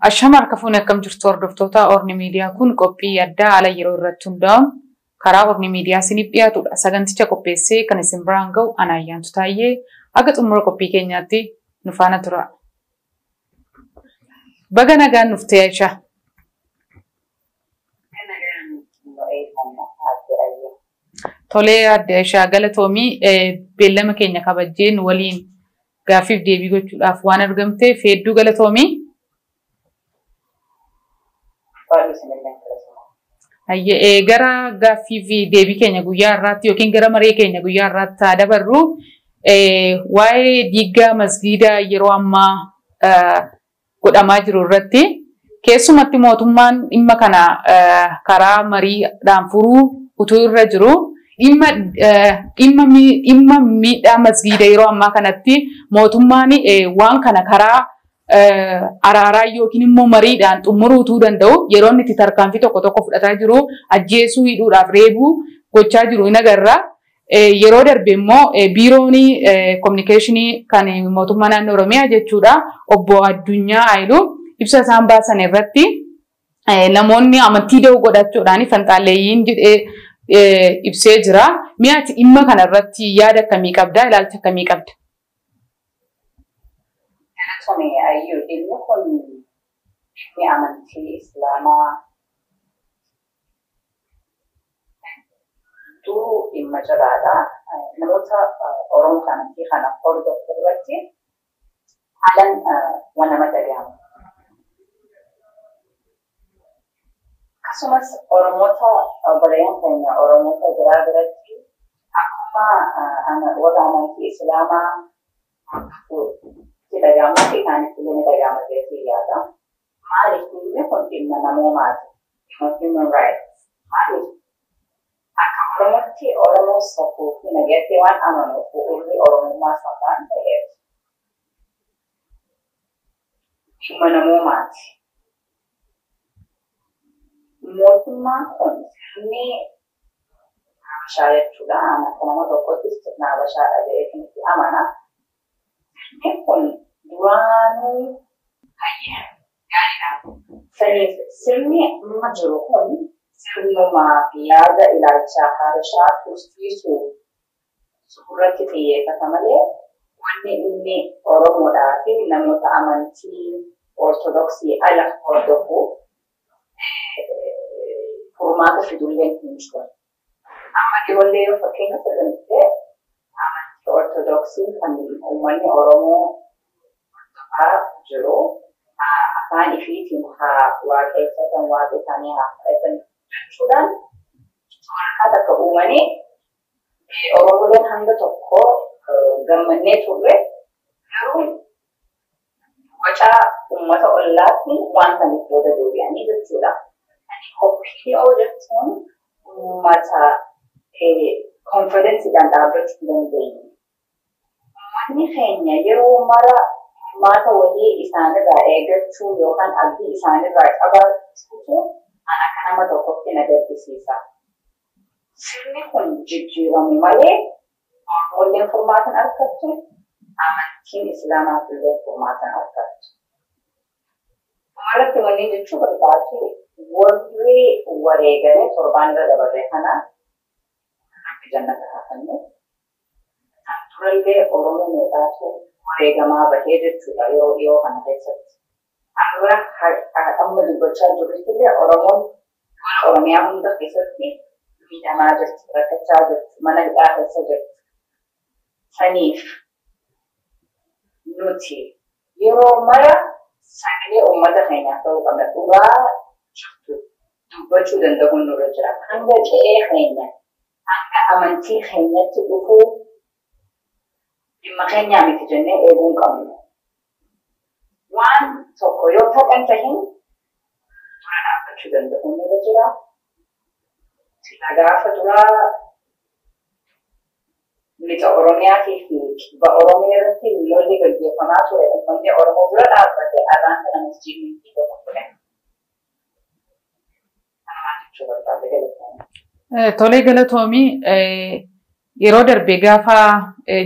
Ashama harka fuunee akkam jirtu hordoftoota Orni Miidiyaa kun qophii addaa haala yeroo irratti hundaa'uun karaa Orni Miidiyaa isiniif dhiyaatudha. Saganticha qopheessee kan isin biraan ga'u ana Ayyaantu Taayyee haga xumura qophii keenyaatti nu faana tura. Baga nagaan nuuf ta'e Aishaa. Tolee adde Aishaa galatoomii beellama keenya kabajjeen waliin gaaffiif deebii gochuudhaaf waan argamteef hedduu galatoomii. Gara gaaffii fi deebii keenya guyyaa har'aatti yookiin gara maree keenya guyyaa har'aatti haa dabarru. Waa'ee diiggaa masgiidaa yeroo ammaa godhamaa jiru irratti keessumatti mootummaan dhimma kana karaa mariidhaan furuu utuu irra jiru dhimma miidhaa masgiida yeroo ammaa kanatti mootummaan waan kana karaa araaraa yookiin immoo mariidhaan xumuruu utuu danda'u yeroo inni itti tarkaanfii tokko tokko fudhataa jiru ajjeesuu hidhuudhaaf reebuu gochaa jiru in agarra. Yeroo darbe immoo biiroon kominikeeshinii kan mootummaa naannoo Oromiyaa jechuudha obbo Addunyaa Ayiluu ibsa isaan baasan irratti namoonni amantii da'oo godhachuudhaan fanxaaleeyyiin jedhee ibsee jira. Mi'aati dhimma kana irratti yaada akkamii qabda? Ilaalcha akkamii qabda? Ayyuu dhimmi kun dhimmi amantii Islaamaa hedduu dhimma jabaadha. Namoota Oromoo amantii kana hordofu irratti haalaan waan nama dhaga'amu. Akkasumas Oromoota obboleeyyan keenya Oromoota biraa biratti akkuma warra amantii Islaamaa itti dhaga'amu isaanitti illee ni dhaga'ama jedhee yaada. Maaliif dhimmi kun dhimma namoomaati? Dhimma human rights. Maaliif akka Oromootti Oromoo safuu fi nagaatti waan amanuuf bu'uurri Oromummaa isaa waan ta'eef dhimma namoomaati. Mootummaan kun sirni Habashaa jechuudha. Ani akka nama tokkotti sirna Habashaadha jedhee itti amana. Sirni kun duraanuu gaariidha. Saniif sirni amma jiru kun sirnumaa fi yaada ilaalchaa Habashaa tursiisuu irratti xiyyeeffata malee wanni inni Oromoodhaa fi namoota amantii Ortodoksii ala hordofu furmaata fidullee hin jiru. Amma ijoollee yoo fakkeenya fudhatte amantii Ortodoksii kan uummanni Oromoo hordofaa jiru afaan ifiitiin haa waaqeffatan waaqa isaanii haa fudhatan jechuudhaan waraqaa takka uumanii Oromoleen hanga tokko gammannee turre garuu waca uummata ollaatti waan saniif booda deebi'anii jechuudha. OPDO jechuun uummata konfidensiidhaan dhaabbachuu dandeenyu. Uummanni keenya yeroo mara furmaata wayii isaanirraa eeggachuu yookaan abdii isaanirraa qabaachuutu an akka nama tokkotti na gaddisiisa. Sirni kun jijjiiramu malee Oromolleen furmaata hin argattu, amantiin Islaamaaf illee furmaata hin argattu. Dhumarratti wanni jechuu barbaadu warri wareegame torbaan irra dabarre kana rabbi jannata haa kennu. Kan durallee Oromoo meeqaatu wareegamaa bahee jechuudha yeroo dhiyoo kana keessatti. Har'a amma dubbachaa jirrutti illee Oromoon Oromiyaa hunda keessatti miidhamaa jirti, rakkachaa jirti, mana hidhaa keessa jirti. Saniif nuti yeroo mara sagalee uummata keenyaaf ta'uu qabna. Dhugaa jirtu dubbachuu danda'uun nurra jira. Hanga qe'ee keenya, hanga amantii keenyatti dhufuu dhimma keenyaa miti jennee eeguu hin qabnu. Waan tokko yoo taqan tahin dura dhaabbachuu danda'uun nurra jira. Sila gaafa duraa lixa Oromiyaatii fi kibba Oromiyaa irratti lolli gaggeeffamaa ture uummanni Oromoo dura dhaabbate har'aan kana masjiidni diigamu ture. Kanumaan jechuu barbaade galatoomii. Tolee galatoomii yeroo darbe gaafa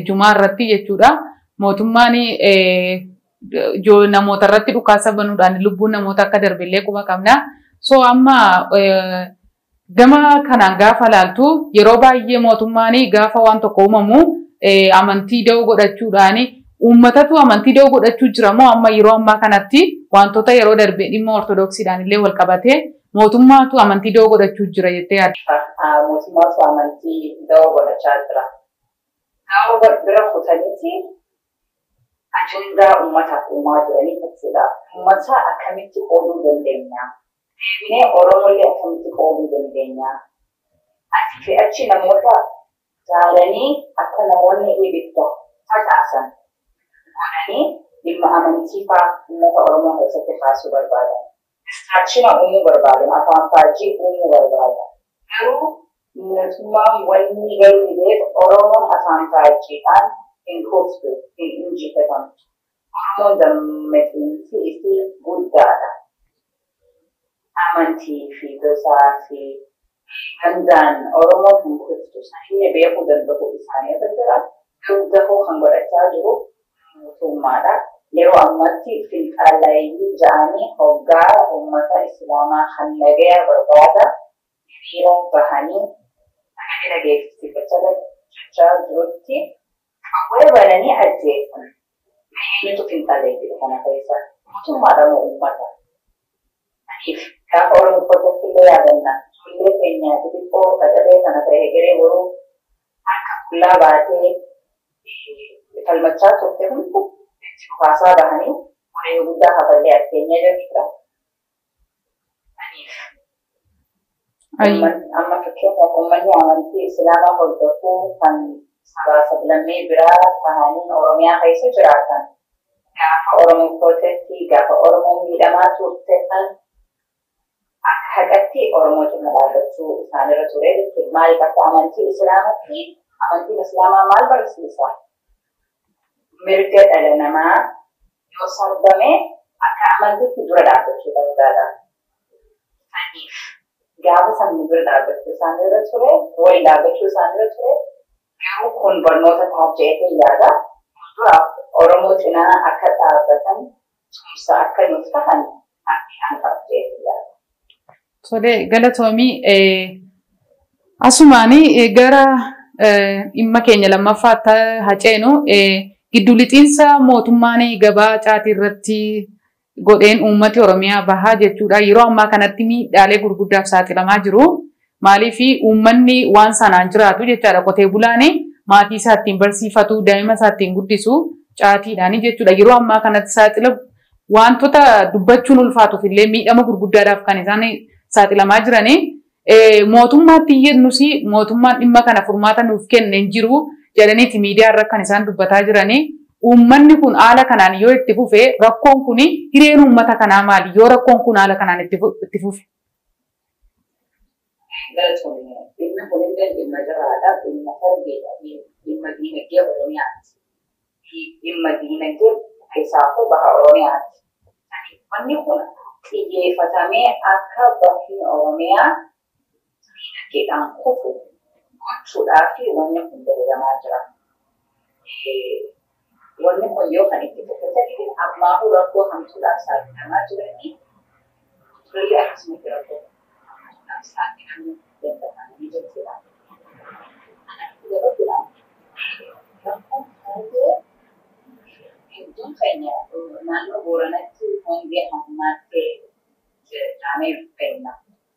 jumaa irratti jechuudha mootummaan Namoota irratti dhukaasa banuudhaan lubbuun namoota akka darbillee quba qabna. So amma gama kanaan gaafa laaltu yeroo baay'ee mootummaan gaafa waan tokko uumamu amantii da'oo godhachuudhaan uummatatu amantii da'oo godhachuu jira moo amma yeroo ammaa kanatti wantoota yeroo darbe dhimma ortodoksiidhaan illee wal qabatee mootummaatu amantii da'oo godhachuu jira jettee yaadda? Mootummaatu amantii da'oo godhachaa jira. Da'oo bira kutaniiti ajandaa uummataaf uumaa jiranii jechuudha. Uummata akkamitti qooduu dandeenya? Deebinee Oromollee akkamitti qooduu dandeenya? Asii fi achi namoota jaalanii akka namoonni ibidda facaasan godhanii dhimma amantii fa'aa uummata Oromoo keessatti kaasuu barbaadan. Distraction uumuu barbaadan, afaan faajii uumuu barbaadan. Garuu mootummaan wanni galuu beeku Oromoon afaan faajiidhaan hin kuftu, hin injifatamtu. Oromoon dammaqiinsi isii guddaadha. Amantii fi gosaa fi gandaan Oromoon hin kuftu. Sanillee beekuu danda'u isaanii irra jira. Garuu dahoo kan godhachaa jiru mootummaadha. Yeroo ammatti finxaalayyii ja'anii hoggaa uummata Islaamaa kan nagaya barbaada hiriira bahanii sagalee dhageessifachaa jechaa jirutti qawwee bananii ajjeesan. Eenyutu finxaalayyii kana keessa? Mootummaadha moo uummata? Aniif gaafa Oromoo protestii illee yaadanna. Ijoollee keenya xixiqqoo qacaree kana ta'e egeree boruu harka qullaa baatee falmachaa turte hundi itti dhukaasaa bahanii wareega guddaa hafallee as keenya jechuudha. Aniif amma fakkeenyaaf uummanni amantii Islaamaa hordofuu kan sabaa sablammii biraa ta'anii Oromiyaa keessa jiraatan gaafa Oromoo protestii gaafa Oromoo miidhamaa turte kan akka haqatti Oromoo cina dhaabbachuu isaanirra ture jechuudha. Maaliif akka amantii Islaamatti amantiin Islaamaa maal barsiisa? Mirga dhala namaa yoo sarbame akka amantiitti dura dhaabbachuu barbaada. Saniif gaafa sabni dura dhaabbachuu isaanirra ture, waliin dhaabbachuu isaanirra ture, garuu kun barnoota taaf jedhee yaada. Fuulduraaf Oromoo cinaa akka dhaabbatan tumsa akka nuuf tahan abdiidhaan taaf jedhee yaada. Tole galatoomii asumaanii gara dhimma keenya lammaffaatti haa ceenu giddu lixiinsa mootummaan gabaa caatii irratti godheen uummati Oromiyaa bahaa jechuudha. Yeroo ammaa kanatti miidhaalee gurguddaaf saaxilamaa jiru. Maaliif uummanni waan sanaan jiraatu jechaadha. Qotee bulaan maatii isaa ittiin barsiifatu, daa'ima isaa ittiin guddisu caatiidhaani jechuudha. Yeroo ammaa kanatti saaxila wantoota dubbachuun ulfaatuuf illee miidhama gurguddaadhaaf kan isaan saaxilamaa jiranii. Mootummaatti iyyannus mootummaan dhimma kana furmaata nuuf kenne hin jiru jedhaniiti miidiyaa irra kan isaan dubbataa jiranii. Uummanni kun haala kanaan yoo itti fufe rakkoon kun hireen uummata kanaa maali? Yoo rakkoon kun haala kanaan itti fufe. Galatoomii dhimmi kun illee dhimma jiraadha, dhimma fargeedha, dhimma diinagdee Oromiyaati. Dhimma diinagdee keessaafuu baha Oromiyaati. Wanni kun xiyyeeffatamee akka bahni Oromiyaa diinagdeedhaan kufu gochuudhaa fi wanni kun dalagamaa jira. Wanni kun yoo kan itti fufe ta'e ammaafuu rakkoo hamtuudhaaf saaxilamaa jiranii turellee akkasumatti rakkoo hamtuudhaaf saaxilamuu danda'anii jechuudha. Kanatti dabaluudhaan rakkoon hongee hedduun keenya naannoo Booranatti hongee hammaattee jedhamee beekna.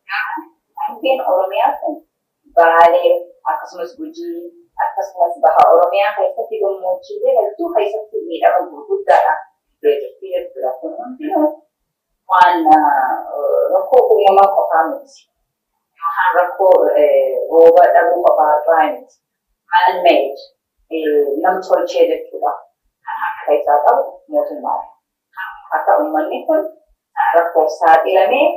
Garuu hongeen Oromiyaa kun Baalee akkasumas Gujii akkasumas baha Oromiyaa keessatti gammoojjiilee hedduu keessatti miidhama gurguddaadha jirti jechuudha. Kun hundinuu waan rakkoo uumamaa qofaa miti. Yookaan rakkoo rooba dhabuu qofaa irraa miti. Man made nam-tolchee jechuudha. Kan harka isaa qabu mootummaadha. Akka uummanni kun rakkoof saaxilamee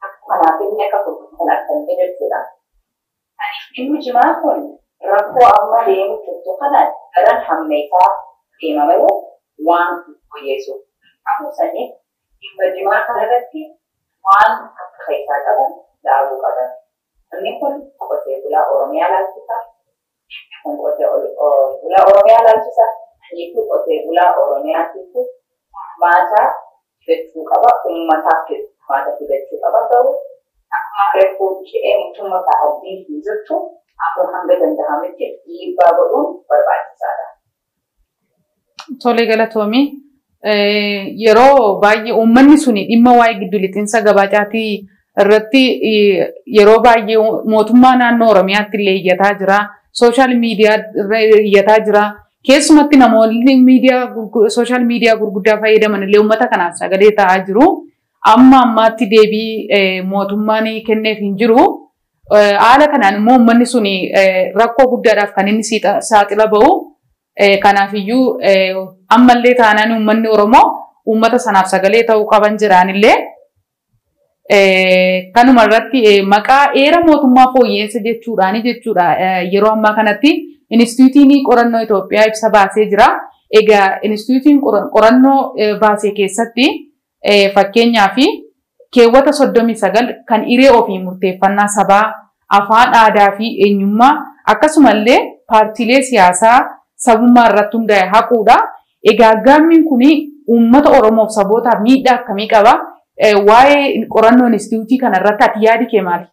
akka kanaaf inni akka kun argamte jechuudha. Kanaaf dhimmi jimaa kun rakkoo amma deemu jirtu kana daran hammeessaa deema malee waan fooyyessu qabu saniif dhimma jimaa kanarratti waan akka keessaa qaban dhaabuu qaban. Inni kun qotee bulaa Oromiyaa laalchisa. Inni kun qotee bulaa Oromiyaa laalchisa. Inni kun qotee bulaa Oromiyaatiif Furmaata fidachuu qaba. Uummataaf furmaata fidachuu qaba. Garuu akkuma reefuu jedhee mootummaa abdiin hin jirtu ammoo hanga danda'ametti dhiibbaa godhuun barbaachisaadha. Tole galatoomii. Yeroo baay'ee uummanni suni dhimma waa'ee giddu lixiinsa gabaa caatii irratti yeroo baay'ee mootummaa naannoo Oromiyaatti illee iyyataa jira. Sooshaal miidiyaa irra iyyataa jira. Keessumatti namoonni miidiyaa sooshaal miidiyaa gurguddaa fayyadaman illee uummata kanaaf sagalee ta'aa jiru. Amma ammaatti deebii mootummaan kenneef hin jiru. Haala kanaan immoo uummanni suni rakkoo guddaadhaaf kan inni saaxila ba'u. Kanaafiyyuu ammallee taanaan uummanni Oromoo uummata sanaaf sagalee ta'uu qaban jiraanillee kanuma irratti maqaa heera mootummaa fooyya'insa jechuudhaani jechuudha. Yeroo ammaa kanatti Inistituutiin qorannoo Itoophiyaa ibsa baasee jira. Egaa inistituutiin qorannoo baasee keessatti fakkeenyaaf keewwata 39 kan hiree ofii murteeffannaa sabaa, afaan aadaa fi eenyummaa akkasumallee paartiilee siyaasaa sabummaa irratti hundaa'e haquudha. Egaa gaammiin kun uummata Oromoof sabootaaf miidhaa akkamii qaba? Waa'ee qorannoo inistituutii kana irratti ati yaadi kee maali?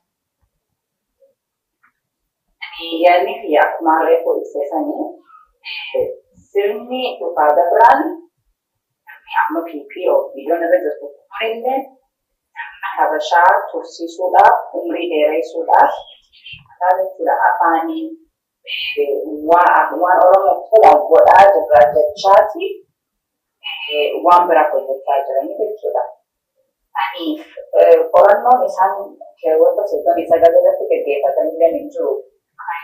Yaadni kiyya akkuma reefuu ibsisanii sirni dhufaa dabraan sirni amma PPO biyyoon irra jirtu kunillee sirna Habashaa tursiisuudhaaf umrii dheeressuudhaaf jechuudha afaanii waan Oromoof tola godhaa jirra jechaati waan biraa hojjechaa jiranii jechuudha. Aniif qorannoon isaan keewwata 39 irratti gaggeeffatanillee hin jiru.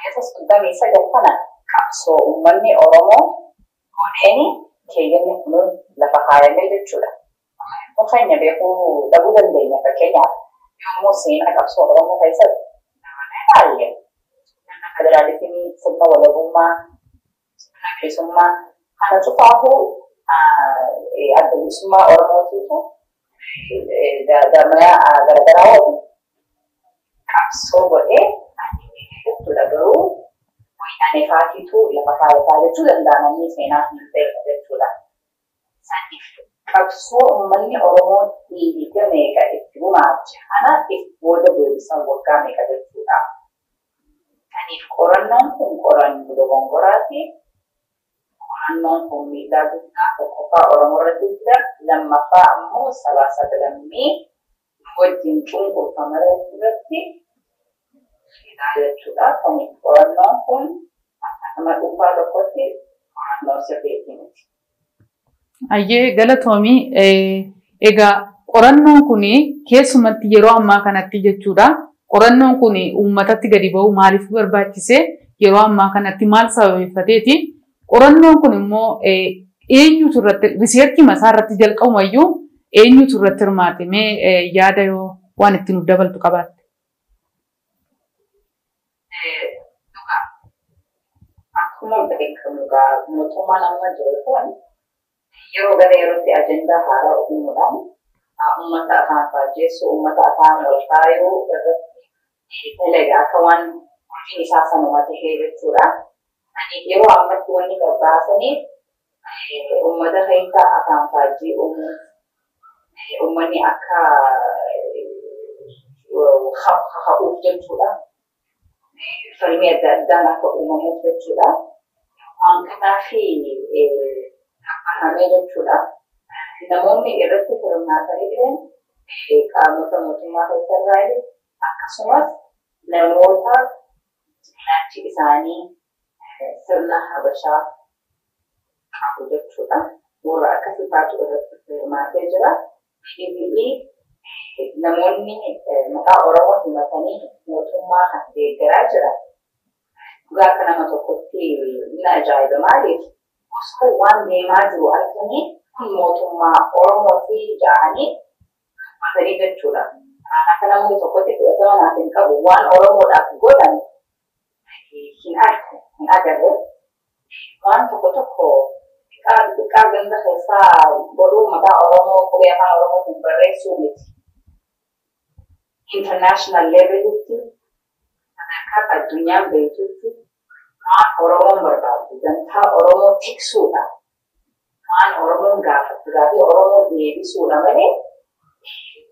Keewwata 39 kana qabsoo uummanni Oromoo godheeni keewwanni kun lafa kaayamee jechuudha. Keenya beekuu dhabuu dandeenya fakkeenyaaf yommuu seenaa qabsoo Oromoo keessatti ilaalle sirna federaalizimii, sirna walabummaa, sirna bilisummaa kana cufaafuu adda bilisummaa Oromootiitu jaarmaya garaagaraa waliin qabsoo godhee jechuudha. Garuu wayyaanee faatiitu lafa kaayataa jechuu danda'a namni seenaa hin beekne jechuudha. Saniif qabsoo uummanni Oromoo dhiiga meeqa itti gumaache kana if booda deebisan waggaa meeqa jechuudha. Saniif qorannoon kun qorannoo dogongoraati. Qorannoon kun miidhaa guddaa tokkoffaa Oromoo irratti fida, lammaffaa ammoo sabaa sablammii wajjin cunqurfama irratti fidaa jechuudha. Saniif qorannoon kun akka nama dhuunfaa tokkotti qorannoo sirriitti miti. Ayyee galatoomii egaa qorannoon kun keessumatti yeroo ammaa kanatti jechuudha. Qorannoon kun uummatatti gadi ba'u maaliif barbaachise? Yeroo ammaa kanatti maal sababeeffateeti? Qorannoon kun immoo eenyutu irratti riseerchii masaa irratti jalqabumayyuu eenyutu irratti hirmaate? Mee yaada yoo waan itti nuuf dabaltu qabaatte. Akkuma beekamu egaa mootummaan amma jiru kun yeroo gara yerootti ajandaa haaraa uumuudhaan uummata afaan faajjeessuu, uummata afaan wal faayuu irratti dalaga akka waan hojiin isaa sanuma tahee jechuudha. Ani yeroo ammatti wanni gabbaasaniif uummata keessa afaan faajjii uumuuf uummanni akka kaka'uuf jechuudha. Falmii adda addaan akka uumamuuf jechuudha. Waan kanaafi gabbaafamee jechuudha. Namoonni irratti hirmaatanii jiran qaamota mootummaa keessarraa akkasumas namoota ilaalchi isaanii sirna Habashaa qabu jechuudha. Warra akkasii faatu irratti hirmaatee jira. PPE namoonni maqaa Oromoo himatanii mootummaa kan deeggaraa jiran dhugaa akka nama tokkotti ni ajaa'iba. Maaliif osoo waan deemaa jiru arganii kun mootummaa Oromooti jedhanii dubbatanii jechuudha. Akka namni tokkotti fudhatama naaf hin qabu waan Oromoodhaaf godhan hin argu hin agarre waan tokko tokko xiqqaa ganda keessaa godhuu maqaa Oromoo qubee afaan Oromootiin barreessuu miti. International levelitti sadarkaa addunyaan beektutti waan Oromoon barbaadu dantaa Oromoo tiksuudha. Waan Oromoon gaafatu gaafii Oromoo deebisuudha malee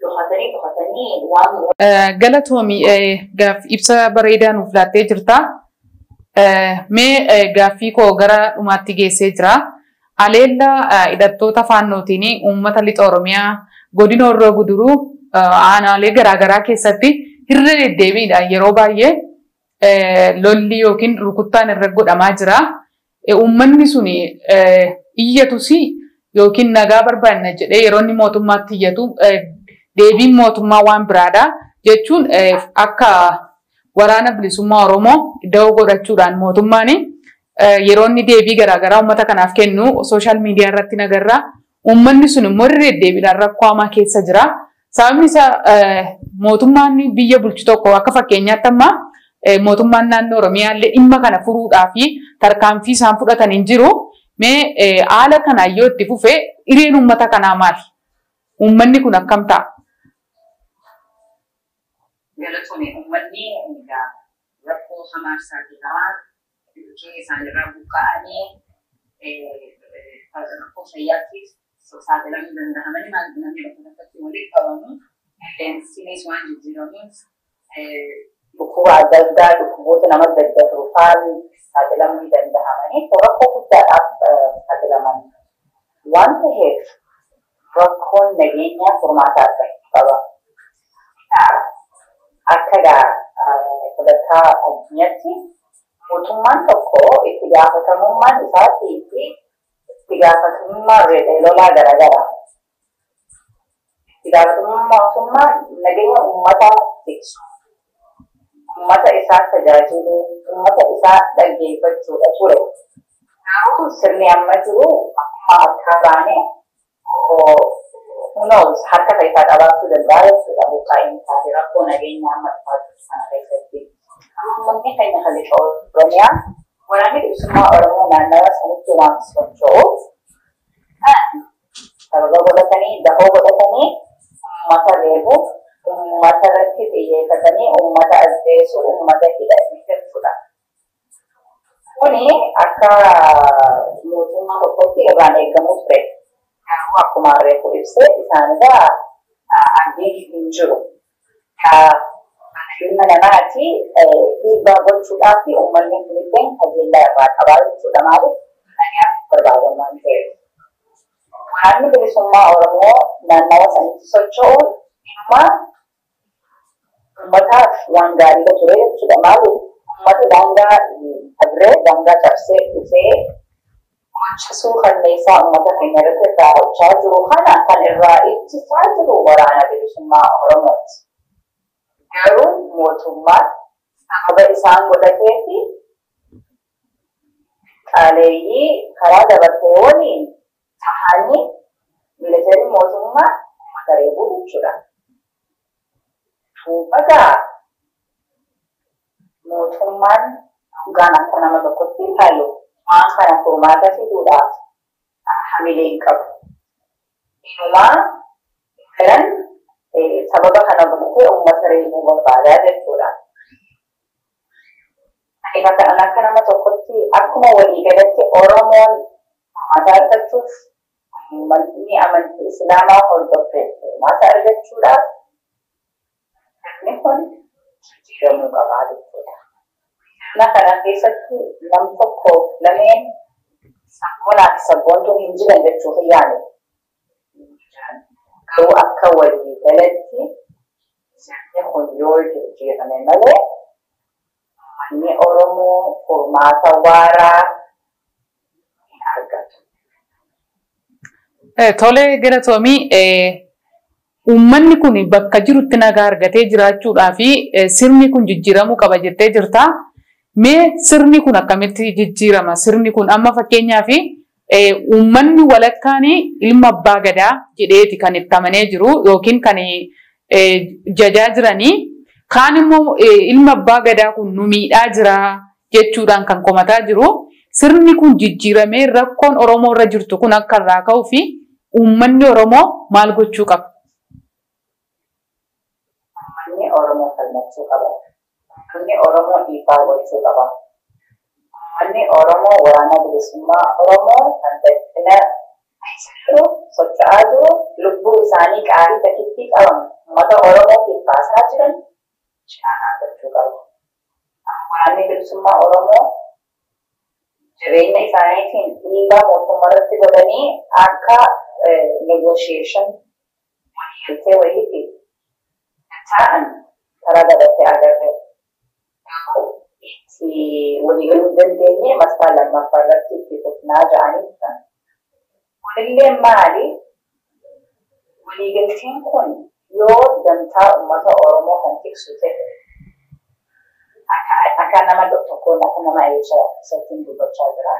dhokatanii dhokatanii waan. Galatoomi, ibsa bareedaa nuuf laattee jirta. Mee gaaffii koo gara dhumaatti geessee jira. Aleella hidhattoota faannootiin uummata lixa Oromiyaa godina Horroo Guduruu aanaalee garaagaraa keessatti irra deddeebiidhaan yeroo baay'ee lolli yookiin rukuttaan irra godhamaa jira. Uummanni sun iyyatus yookiin nagaa barbaanna jedhee yeroo inni mootummaatti iyyatu deebiin mootummaa waan biraadha jechuun akka waraana bilisummaa Oromoo da'oo godhachuudhaan mootummaan yeroo inni deebii garaagaraa uummata kanaaf kennu sooshaal miidiyaa irratti nagarra. Uummanni sun immoo irra deddeebiidhaan rakkoo hamaa keessa jira. Sababni isaa mootummaan biyya bulchu tokko akka fakkeenyaatti amma mootummaan naannoo Oromiyaa illee dhimma kana furuudhaa fi tarkaanfii isaan fudhatan hin jiru. Mee haala kanaan yoo itti fufe hireen uummata kanaa maali? Uummanni kun akkam ta'a? Galatoome, uummanni egaa rakkoo hamaaf saaxilamaa qe'ee isaanirraa buqqa'anii rakkoo fayyaatiif saaxilamuu danda'amanii maal namni bakka tokkotti walitti qabamu qilleensinis waan jijjiiramuuf dhukkuba adda addaa dhukkuboota nama daddafru faan saaxilamuu ni danda'amanii rakkoo guddaadhaaf saaxilaman. Waan ta'eef rakkoon nageenyaa furmaata argachuu qaba. Akka sadarkaa addunyaatti mootummaan tokko itti gaafatamummaan isaatii fi itti gaafatamummaa lolaa garaagaraa. Itti gaafatamummaa mootummaa nageenya uummataa tiksu, uummata isaa tajaajilu, uummata isaa dhaggeeffachuudha ture. Garuu sirni amma jiru akkuma harkaa baane who knows harka isaa qabaachuu danda'a jechuudha buqqaa'iinsaa fi rakkoo nageenyaa amma dhufaa jiru sana keessatti. Uummanni keenya kan lixa Oromiyaa waraanni bilisummaa Oromoo naannawa sanitti waan socho'uuf sababa godhatanii dahoo godhatanii uummata reebu, uummata irratti xiyyeeffatanii uummata ajjeesu, uummata hidhanii jechuudha. Kuni akka mootummaa tokkotti irraan eegamu ture. Garuu akkuma reefu ibsee isaanirraa abdiin hin jiru. Ilma namaati dhiibbaa gochuudhaaf uummanni kunillee kajeellaa irraa qabaa jechuudha. Maaliif nagaa barbaadan waan ta'eef. Waraanni bilisummaa Oromoo naannawa sanitti socho'uun dhimma uummataaf waan gaarii ture jechuudha. Maaliif uummata daangaa dabree daangaa cabsee dhufee hojjisuu kanneessaa uummata keenya irratti raawwachaa jiru kana kan irraa ittisaa jiru waraana bilisummaa Oromooti. Garuu mootummaan sababa isaan godhatee fi qaaleeyyii karaa dabartee waliin ta'anii miilitarii mootummaa uummata reebuu jechuudha. Tuubagaa mootummaan dhugaan akka nama tokkotti ilaalu waan kana furmaata fiduudhaaf hamilee hin qabu. Inumaa garan sababa kana godhatee uummata reebuu barbaadaa jechuudha. Akka nama tokkotti akkuma waliigalatti Oromoon furmaata argachuuf uummanni amantii Islaamaa hordofe furmaata argachuudhaaf sirni kun jijjiiramuu qabaa jechuudha. Sirna kana keessatti nam tokkoof lameen sabboonaa fi sabboontuun hin jiran jechuuf hin yaale. Garuu akka waliigalatti sirni kun yoo jijjiirame malee uummanni Oromoo furmaata waaraa hin argatu. Tole, galatoomii, uummanni kun bakka jirutti nagaa argatee jiraachuudhaa fi sirni kun jijjiiramuu qaba jettee jirta. Mee sirni kun akkamitti jijjiirama? Sirni kun amma fakkeenyaaf uummanni walakkaan ilma abbaa gadaa jedheeti kan itti amanee jiru yookiin kan jajaa jiranii. Kaan immoo ilma abbaa gadaa kun nu miidhaa jira jechuudhaan kan komataa jiru. Sirni kun jijjiiramee rakkoon Oromoo irra jirtu kun akka irraa ka'uu fi uummanni Oromoo maal gochuu qaba? Uummanni Oromoo falmachuu qaba. Uummanni Oromoo dhiibbaa gochuu qaba. Uummanni Oromoo waraana bilisummaa Oromoo kan dadhina Jiru socho'aa jiru, lubbuu isaanii qaalii takittii qaban uummata Oromootiif baasaa jiran cinaa dhaabbachuu qabu. Waraanni bilisummaa Oromoo jireenya isaaniitiin dhiibbaa mootummaa irratti godhanii akka negotiation waliigaltee wayiitti ta'an karaa gabattee agarre. Itti waliigaluu hin dandeenye, marsaa lammaffaa irratti itti fufnaa ja'anii turan. Kunillee maali? Waliigalteen kun yoo dantaa uummata Oromoo kan tiksu ta'e, akka nama tokkoon, akka nama isaatiin dubbachaa jira.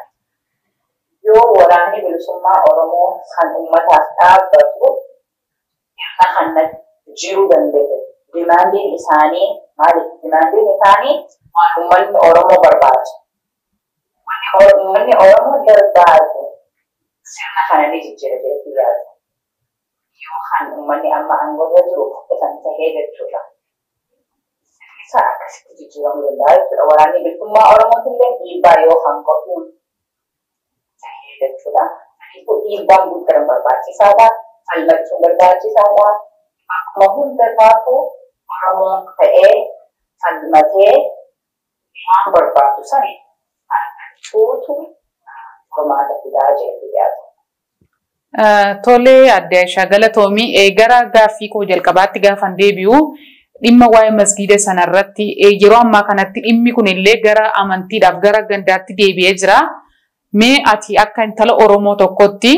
Yoo waraanni bilisummaa Oromoo kan uummataaf dhaabbatu irra hanna jiruu danda'e. Demandiin isaanii maali? Demandiin isaanii waan uummanni Oromoo barbaadu. Uummanni Oromoo barbaadu sirna kana ni jijjiira jedhee yaadu. Yoo kan uummanni amma aangoo jiru fudhatan tahee jechuudha. Sirni isaa akkasitti jijjiiramuu danda'a jechuudha. Waraanni bilisummaa Oromootillee dhiibbaa yoo kan godhuun tahee jechuudha. Kanaafuu dhiibbaan guddaan barbaachisaadha. Falmachuun barbaachisaadha. Akkuma hunda taatu Oromoon ta'ee falmatee waan barbaadu sana argachuutu furmaata fidaa jedhee yaadu. Tole, adde Aishaa, galatoomii. Gara gaaffii koo jalqabaatti gaafan deebi'u, dhimma waa'ee masgiida sanarratti yeroo ammaa kanatti dhimmi kun illee gara amantiidhaaf gara gandaatti deebi'ee jira. Mee ati akka intala Oromoo tokkotti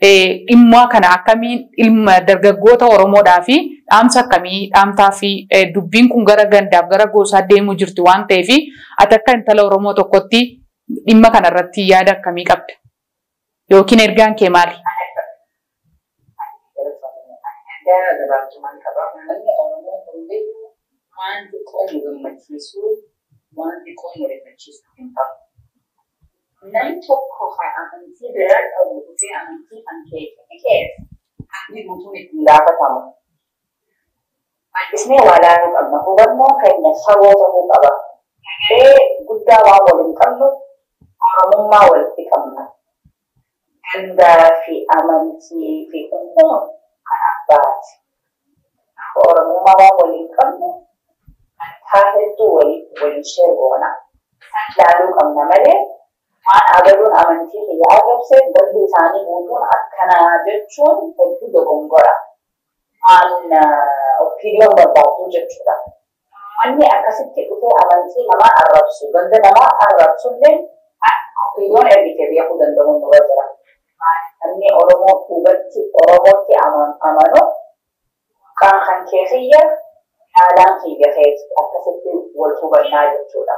dhimma kana akkamiin ilma dargaggoota Oromoodhaa fi dhaamsa akkamii dhaamtaa fi dubbiin kun gara gandaaf gara gosaa deemuu jirti waan ta'eef, ati akka intala Oromoo tokkotti dhimma kanarratti yaada akkamii qabda? Yookiin ergaan kee maali? Ergaa gabaabsumaan qaba. Uummanni Oromoo hundiyyuu waan xiqqoo nu gammachiisu, waan xiqqoo nu rifachiisu hin qabu. Namni tokko kan amantii biraa qabu dhufee amantii kan keessa namni guutuun ittiin gaafatamu. Bal'isnee waa ilaaluu qabna. Hubannoon keenya fagoo ta'uu qaba. Egeree guddaa waan waliin qabnu, Oromummaa walitti qabna. Gandaa fi amantii fi kun kun kan abbaati. Oromummaa waan waliin qabnu amantaa hedduu waliin share goona. Ilaaluu qabna malee waan abaluun amantii kiyya arrabse gandi isaanii guutuun akkanaa jechuun hedduu dogongora. Waan opinion barbaadu jechuudha. Wanni akkasitti dhufee amantii namaa arrabsu, ganda namaa arrabsullee opinion ergite beekuu danda'uun nurra jira. Namni Oromoo dhugatti Oromootti amanu kan kan kee kiyya, haalaan kiyya keeti, akkasitti wal hubannaa jechuudha.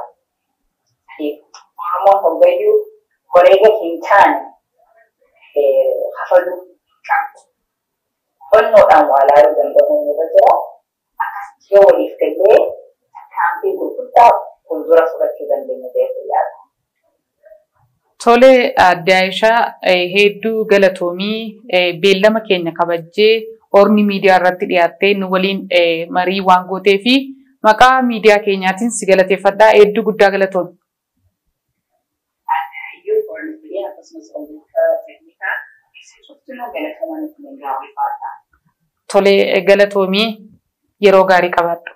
Oromoon hoggayyuu wareega hin taane kafaluu qabdu. Hubannoodhaan waa ilaaluu danda'uun nurra jira. Akkasitti yoo waliif gallee tarkaanfii gurguddaa fuuldura fudhachuu dandeenya jedhee yaada. Tole, adde Aishaa, hedduu galatoomii. Beellama keenya kabajjee orni miidiyaa irratti dhiyaattee nu waliin marii waan gootee fi maqaa miidiyaa keenyaatiin si galateeffadhaa, hedduu guddaa galatoomi. Hayyuu orni akkasumas ogeessa teeknikaa isin cuftinuu galatooma nuuf gaafii. Tole, galatoomii, yeroo gaarii qabaadhu.